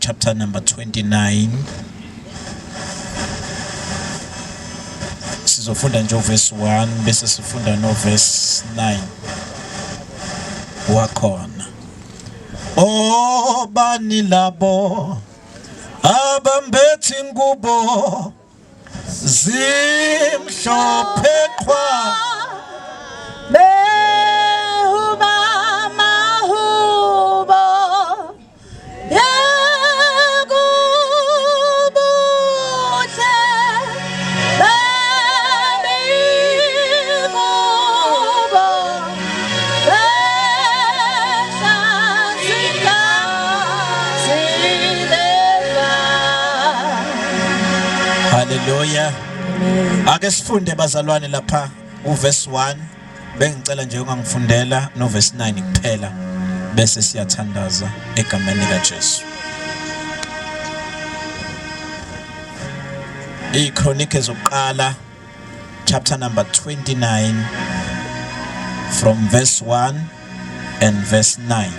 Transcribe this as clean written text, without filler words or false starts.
Chapter number 29. Sizofunda nje uverse 1 bese sifunda no verse 9 wakhona. Obani labo abambethi ngubo zimhlophe qhwa Behuba mahubo yekubuhle bemikubo behla zileva. Haleluya. Ake sifunde bazalwane lapha uverse 1 bengicela nje ungangifundela no verse 9 kuphela bese siyathandaza egameni lika Jesu. IChronicles zokuqala chapter number 29 from verse 1 and verse 9.